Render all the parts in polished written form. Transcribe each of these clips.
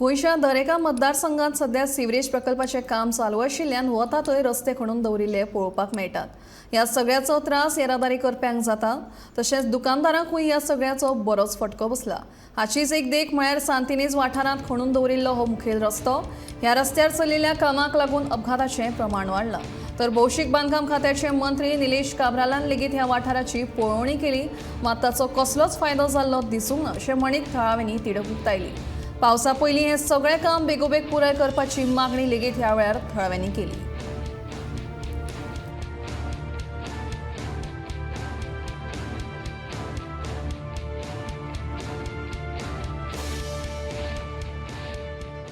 गोंयच्या दरेका मतदारसंघात सध्या सिवरेज प्रकल्पाचें काम चालू आशिल्ल्यान वता थंय रस्ते खणून दवरिल्ले पळोवपाक मेळटात. ह्या सगळ्याचो त्रास येरादारी करप्यांक जाता, तशेंच दुकानदारांकूय ह्या सगळ्याचो बरोच फटको बसला. हाचीच एक देख म्हळ्यार सांतिनेज वाठारांत खणून दवरिल्लो हो मुखेल रस्तो. ह्या रस्त्यार चलिल्ल्या कामाक लागून अपघाताचें प्रमाण वाडलां. तर भौशीक बांदकाम खात्याचे मंत्री निलेश काब्रालान लेगीत ह्या वाठाराची पळोवणी केली, मात ताचो कसलोच फायदो जाल्लो दिसूंक ना अशें म्हणीत थळाव्यांनी तिडक उक्तायली. पावसा पयलीं हें सगळें काम बेगोबेग पुराय करपाची मागणी लेगीत ह्या वेळार थळाव्यांनी केली.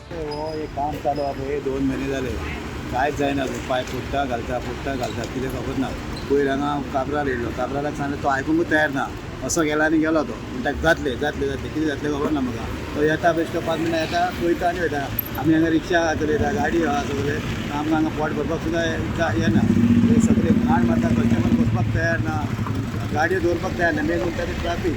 हो एक काम चालू आहा पळय, 2 म्हयने जाले, कांयच जायना. पायप फुट्टा घालता, फुट्टा घालता, कितें खबर ना. पयर हांगा काब्राल येयलो, काब्रालाक सांगलें, तो आयकूंकूच तयार ना. असो गेला आनी गेलो. तो म्हणटा जातलें जातलें जातलें. कितें जातलें खबर ना म्हाका. तो येता, बेश्टो 5 मिनटां येता, पळयता आनी वयता. आमी हांगा रिक्षा चलयता, गाडी आहा, सगळें. आमकां हांगा पोट भरपाक सुद्दां येना. ते सगळे घाण मारता, कस्टमर बसपाक तयार ना, गाडयो दवरपाक तयार ना. मेन म्हणटा ते ट्राफीक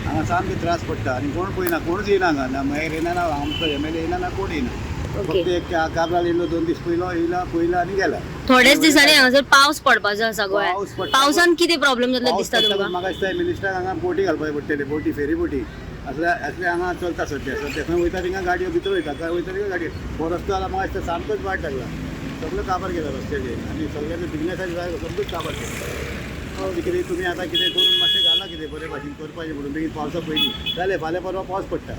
हांगा सामके त्रास पडटा आनी कोण पळयना, कोणूच येयना हांगा. ना मेयर येयना, ना आमचो एमएलए येयना, ना कोण येयना. फक्त एक काब्राल येयलो, 2 दीस पयलो येयला, पयला आनी गेला. थोड्याच दिसांनी हांगासर पावस पडपाचो आसा पावस गोंयांत. पडटा. पावसान कितें प्रॉब्लेम जातलो पावस दिसता पडटा तुमकां? पण म्हाका दिसता मिनिस्टराक हांगा बोटी घालपाक पडटले, बोटी, फेरी बोटी. असले असले हांगा चलता सद्या. सद्या खंय वयता थिंगा गाडयो भितर वयता, खंय वयता थिंगा गाडयो. हो रस्तो जाल्यार म्हाका दिसता सामकोच वायट लागला. सगळो काबार केला रस्त्याचेर आनी सगळ्यांचे बिजनेसाचे सगळेच काबार केला. कितें तुमी आतां कितें करून मातशें घाला, कितें बरे भाशेन करपाचें म्हणून बेगीन पावसा पयलीं. जालें, फाल्यां परवां पावस पडटा,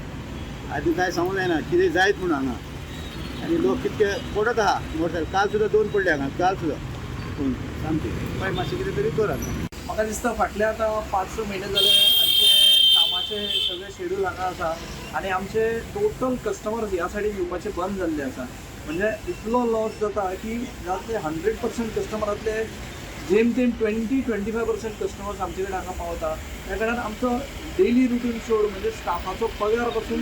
आनी कांय सांगूंक जायना कितें जायत म्हणून हांगा. आनी लोक कितके पडत आहा मोटरसायकल. काल सुद्दां दोन पडले हांगा, काल सुद्दां. पूण सामकें पळय, मातशें कितें तरी कर हांगा. म्हाका दिसता फाटले आतां 5-6 म्हयने जाले आमचे कामाचे सगळे शेड्यूल हांगा आसा आनी आमचे टोटल कस्टमर्स ह्या सायडीन येवपाचे बंद जाल्ले आसा. म्हणजे इतलो लॉस जाता की जातले 100% कस्टमरांतले जेम तेम 20-25% कस्टमर्स आमचे कडेन हांगा पावता. त्या कारणान आमचो डेली रुटीन सोड, म्हणजे स्टाफाचो पगार पासून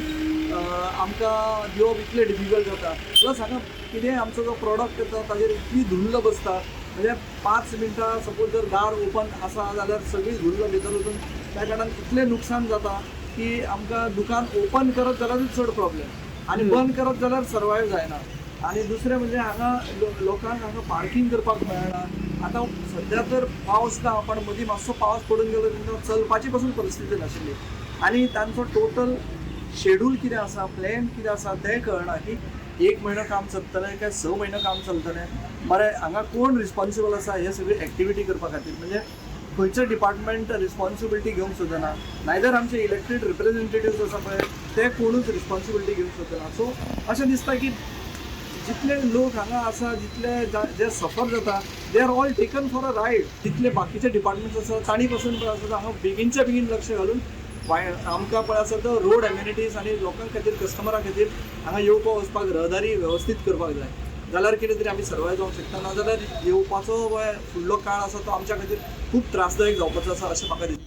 आमकां दिवप इतलें डिफिकल्ट जाता. प्लस हांगा कितेंय आमचो जो प्रोडक्ट येता ताजेर इतली धुल्ल बसता, म्हणजे 5 मिनटां सपोज जर दार ओपन आसा जाल्यार सगळी धुल्ल भितर वचून त्या कारणान इतलें नुकसान जाता की आमकां दुकान ओपन करत जाल्यारूच चड प्रॉब्लेम आनी बंद करत जाल्यार सर्वायव जायना. आनी दुसरें म्हणजे हांगा लोकांक हांगा पार्कींग करपाक मेळना. आतां सद्या तर पावस ना, पण मदीं मातसो पावस पडून गेलो तेन्ना चलपाची पासून परिस्थिती नाशिल्ली. आनी तांचो टोटल शेड्यूल कितें आसा, प्लॅन कितें आसा तें कळना की एक म्हयनो काम चलतलें काय 6 म्हयनो काम चलतलें. बरें, हांगा कोण रिस्पॉन्सिबल आसा हे सगळी एक्टिविटी करपा खातीर? म्हणजे खंयचें डिपार्टमेंट रिस्पॉन्सिबिलिटी घेवंक सोदना. नायदर आमचे इलेक्टेड रिप्रेझेंटेटिव्स आसा पळय, ते कोणूच रिस्पॉन्सिबिलिटी घेवंक सोदना. सो अशें दिसता की जितले लोक हांगा आसा, जितले जे सफर जाता, they are all taken for a ride. जितले बाकीचे डिपार्टमेंट्स आसा तांणी पासून पळय आसा हांगा बेगीनच्या बेगीन लक्ष घालून आमकां पळय आसा तो रोड एम्युनिटीज आनी लोकां खातीर, कस्टमरा खातीर हांगा येवपा वचपाक रहदारी वेवस्थीत करपाक जाय. जाल्यार कितें तरी आमी सर्वायव जावंक शकता, ना जाल्यार येवपाचो पळय फुडलो काळ आसा तो आमच्या खातीर खूब त्रासदायक जावपाचो आसा अशें म्हाका दिसता.